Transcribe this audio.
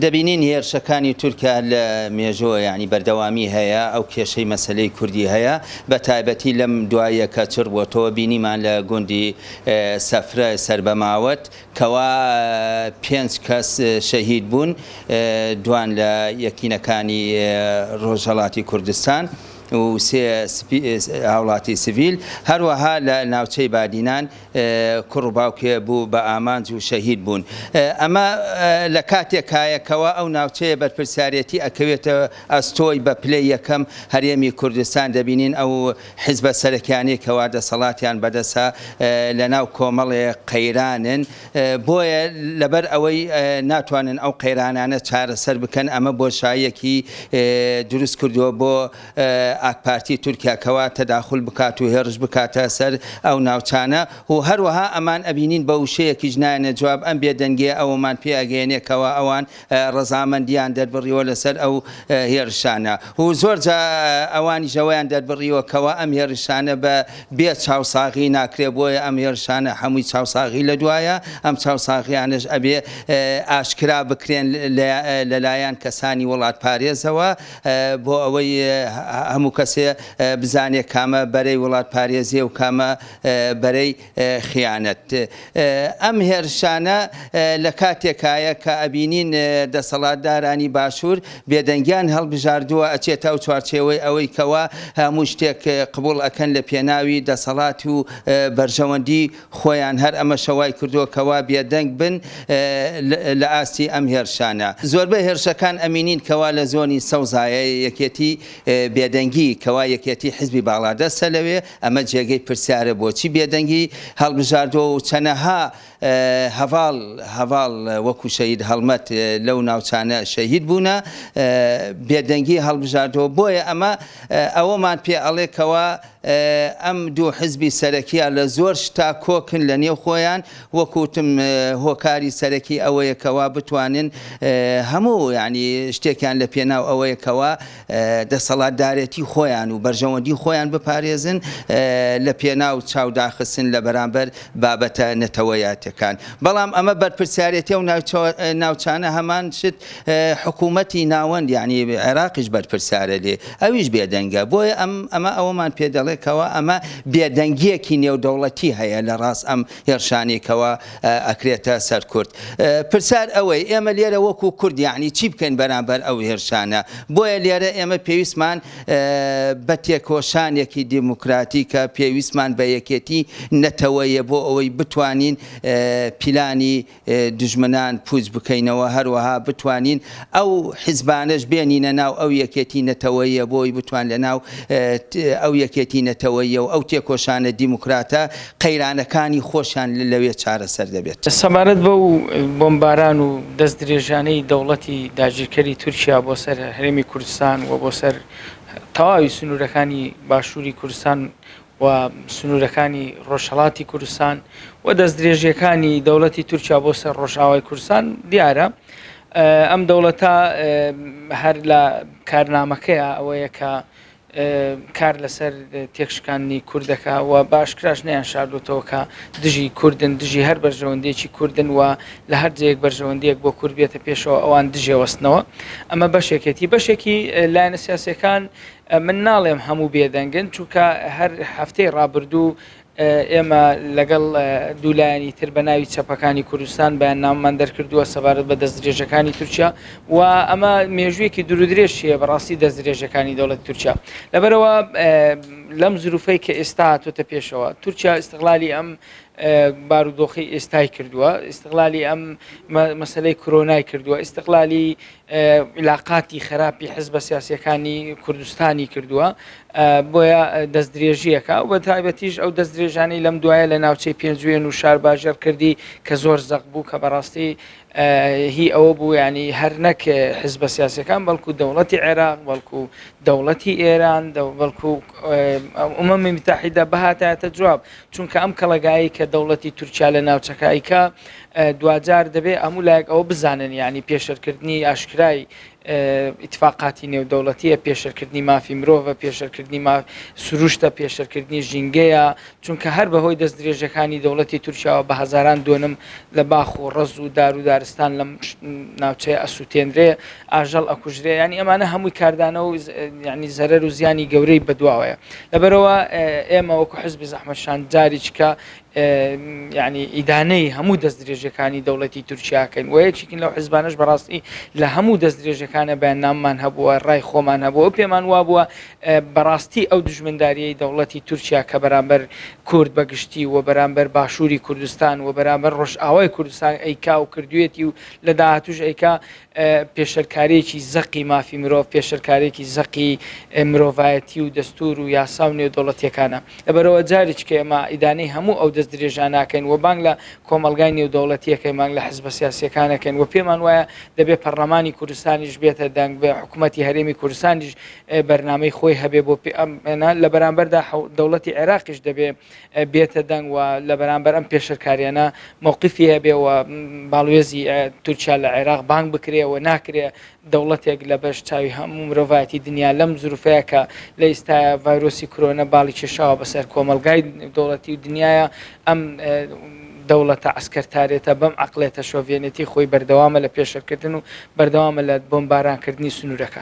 دەبینین هێرشەکانی تورکیا لە مێژووە یانی بەردەوامی هەیە، ئەو کێشەی مەسەلەی کوردی هەیە، بە تایبەتی لەم دواییە کە چڕ بۆتەوە بینیمان لە گوندی سەفرە سەر بە ماوەت کەوا پێنج کەس شەهید بوون دوان لە یەکینەکانی ڕۆژهەڵاتی کوردستان و سێ هاوڵاتی سڤیل، هەروەها لە ناوچەی بادینان کوڕ و باوکێ بوو بە ئامانج و شەهید بوون. ئەمە لە کاتێکایە کەوا ئەو ناوچەیە بەرپرسیارێتی ئەکەوێتە ئەستۆی بە پلەی یەکەم هەرێمی کوردستان دەبینین ئەو حیزبە سەرەکیانەی کەوا دەسەڵاتیان بەدەسە لەناو کۆمەڵێ قەیرانن بۆیە لەبەر ئەوەی ناتوانن ئەو قەیرانانە چارەسەر بکەن ئەمە بۆشاییەکی دروست کردووە بۆ ئاکپارتی تورکیا کەوا تەداخول بکات و هێڕش بکاتە سەر ئەو ناوچانە و هەروەها ئەمان ئەبینین بە وشەیەکیش نایەنە جواب ئەم بێدەنگیە ئەوەمان پێ ئەگەیەنێ کەوا ئەوان ڕەزامەندیان دەربڕیوە لەسەر ئەو هێرشانە و زۆر جا ئەوانیش ئەوەیان دەربڕیوە کەوا ئەم هێرشانە بە بێ چاوساغی ناکرێ بۆیە ئەم هێرشانە هەمووی چاوساغی لە دوایە ئەم چاوساغیانەش ئەبێ ئاشکرا بکرێن لەلایەن کەسانی وڵاتپارێزەوە بۆ ئەوەی هەموو کەسێ بزانێ کامە بەرەی وڵاتپارێزیە و کامە بەرەی خیانەت. ئەم هێرشانە لە کاتێکایە کە ئەبینین دەسەڵاتدارانی باشوور بێدەنگیان هەڵبژاردووە ئەچێتە ئەو چوارچێوەی ئەوەی کەوا هەموو شتێک قبوڵ ئەکەن لە پێناوی دەسەڵات و بەرژەوەندی خۆیان هەر ئەمەشە وای کردووە کەوا بێدەنگ بن لە ئاستی ئەم هێرشانە. زۆربەی هێرشەکان ئەمینین کەوا لە زۆنی سەوزایە یەکێتی بێدەنگی کەوا یەکێتی حزبی باڵادەستە لەوێ ئەمە جێگەی پرسیارە بۆچی بێدەنگی هەڵبژاردووە و چەنەها هەڤاڵ هەڤاڵ وەکو شەهید هەڵمەت لەو ناوچانە شەهید بوونە بێدەنگی هەڵبژاردووە بۆیە ئەمە ئەوەمان پێ ئەڵێ کەوا ئەم دوو حزبی سەرەکیە لە زۆر شتا کۆکن لە نێو خۆیان، وەک وتم هۆکاری سەرەکی ئەوەیە کەوا بتوانن هەموو یانی شتێکیان لە پێناو ئەوەیە کەوا دەسەڵاتدارێتی خۆیان و بەرژەوەندی خۆیان بپارێزن لە پێناو چاو داخستن لە بەرامبەر بابەتە نەتەوەیاتەکان. بەڵام ئەمە بەرپرسیارێتی ئەو ناوچانە هەمان شت حکوومەتی ناوەند یانی عێراقیش بەرپرسیارە لێ ئەویش بێدەنگە بۆیە ئەم ئەمە ئەوەمان پێ دەڵێ کەوا ئەمە بێدەنگیەکی نێودەوڵەتی هەیە لە ڕاست ئەم هێرشانەی کەوا ئەکرێتە سەر کورد پرسیار ئەوەی ئێمە لێرە وەکو کورد یانی چی بکەین بەرامبەر ئەو هێرشانە بۆیە لێرە ئێمە پێویستمان بە تێکۆشانێکی دیموکراتیکە پێویستمان بە یەکێتی نەتەوەیە بۆ ئەوەی بتوانین پیلانی دوژمنان پووچ بکەینەوە، هەروەها بتوانین ئەو حیزبانەش بێنینە ناو ئەو یەکێتی نەتەوەییە بۆی بتوان لە ناو ئەو یەکێتی نەتەوەییە و ئەو تێکۆشانە دیموکراتە قەیرانەکانی خۆشیان لەوێ چارەسەر دەبێت. سەبارەت بەو بۆمباران و دەستدرێژانەی دەوڵەتی داگیرکەری تورکیا بۆ سەر هەرێمی کوردستان و بۆ سەر تەواوی سنوورەکانی باشووری کوردستان و سنوورەکانی ڕۆژهەڵاتی کوردستان و دەستدرێژیەکانی دەوڵەتی تورکیا بۆ سەر ڕۆژئاوای کوردستان دیارە ئەم دەوڵەتە هەر لە کارنامەکەیە ئەوەیە کە کار لەسەر تێکشکاندنی کوردەکە و باشکراش نیان شاردوتەوە کە دژی کوردن دژی هەر بەرژەوەندێکی کوردن و لە هەر جێیەک بەرژەوەندیەک بۆ کورد بێتە پێشەوە ئەوان دژێوەستنەوە ئەمە بەشێکێتی بەشێکی لایەنە سیاسەکان من ناڵێم هەموو بێدەنگن، چونکە هەر هەفتەی ڕابردوو ئێمە لەگەڵ دوو لایەنی تر بە ناوی چەپەکانی کوردستان بەیاننامەمان دەرکردووە سەبارەت بە دەستدرێژەکانی تورکیا و ئەمە مێژوویەکی دوورودرێژ هەیە بەڕاستی دەستدرێژەکانی دەوڵەتی تورکیا. لەبەرئەوە لەم زروفەی کە ئێستا هاتۆتە پێشەوە تورکیا ئیستغلالی ئەم بارودۆخەی ئێستای کردووە، ئیستغلالی ئەم مەسەلەی کرۆنای کردووە، ئیستغلالی عیلاقاتی خراپی حزبە سیاسیەکانی کوردستانی کردووە بۆیە دەستدرێژیەکە و بە تایبەتیش ئەو دەستدرێژانەی لەم دوایە لە ناوچەی پێنجوێن و شارباژێڕ کردی کە زۆر زەق بوو کە بەڕاستی هی ئەوە بوو ینی هەر نەک حزبە سیاسەکان بەڵکو دەوڵەتی عێراق بەڵکو دەوڵەتی ئێران بەڵکو ئومەمی متحیدە بهاتایەتە جواب چونکە ئەم کەڵەگایی کە دەوڵەتی تورکیا لە ناوچەکە ئەیکا دواجار دەبێ هەموو لایەک ئەوە بزانن یانی پێشەرکردنی ئاشکرای. ئیتفاقاتی نێودەوڵەتیە، پێشێلکردنی مافی مرۆڤە، پێشێلکردنی سروشتە، پێشێلکردنی ژینگەیە، چونکە هەر بەهۆی دەستدرێژیەکانی دەوڵەتی تورکیاوە بە هەزاران دۆنم لە باخ و ڕەز و دار و دارستان لەم ناوچەیە ئەسووتێنرێ، ئاژەڵ ئەکوژرێ، یانی ئەمانە هەمووی کاردانەوە و یانی زەرەر و زیانی گەورەی بەدواوەیە. لەبەرئەوە ئێمە وەکو حزبی زەحمەتکشان جاریچکە یانی ئیدانەی هەموو دەستدرێژیەکانی دەوڵەتی تورکیا کەین و یەکێکین لەو حزبانەش بەڕاستی لە هەموو دەستدرێژەکانە بەیاننامەمان هەبووە، ڕای خۆمان هەبووە و پێمان وابووە بەڕاستی ئەو دوژمنداریەی دەوڵەتی تورکیا کە بەرامبەر کورد بە گشتی و بەرامبەر باشووری کوردستان و بەرامبەر ڕۆژئاوای کوردستان ئەیکا و کردوێتی و لە داهاتوش ئەیکا پێشێلکارییەکی زەقی مافی مرۆڤ، پێشێلکارییەکی زەقی مرۆڤایەتی و دەستوور و یاسا و نێودەوڵەتییەکانە. لەبەرئەوە جارێکیکە ئێمە ئیدانەی هەموو ئەو دەستدرێژانە ئەکەین و بانگ لە کۆمەڵگای نێودەوڵەتی ئەکەین، بانگ لە حزبە سیاسییەکان ئەکەین و پێمان وایە دەبێ پەڕلەمانی کوردستانیش بێتە دەنگ، حکوومەتی هەرێمی کوردستانیش بەرنامەی خۆی هەبێ بۆ پێ ئەم لە بەرامبەردا دەوڵەتی عێراقیش دەبێ بێتە دەنگ و لە بەرامبەر ئەم پێشێلکاریانە مەوقفی هەبێ و باڵوێزی تورکیا لە عێراق بانگ بکرێ و ناکرێ دەوڵەتێک لە بەش چاوی هەموو مرۆڤایەتی دنیا لەم زروفەیە کە لە ئیستایا ڤایرۆسی کرۆنە باڵی کێشاوە بەسەر کۆمەڵگای دەوڵەتی و دنیاە ئەم دەوڵەتە عەسکەرتارێتە بەم عەقڵێتە شۆڤێنێتی خۆی بەردەوامە لە پێشێلکردن و بەردەوامە لە بۆمبارانکردنی سنوورەکان.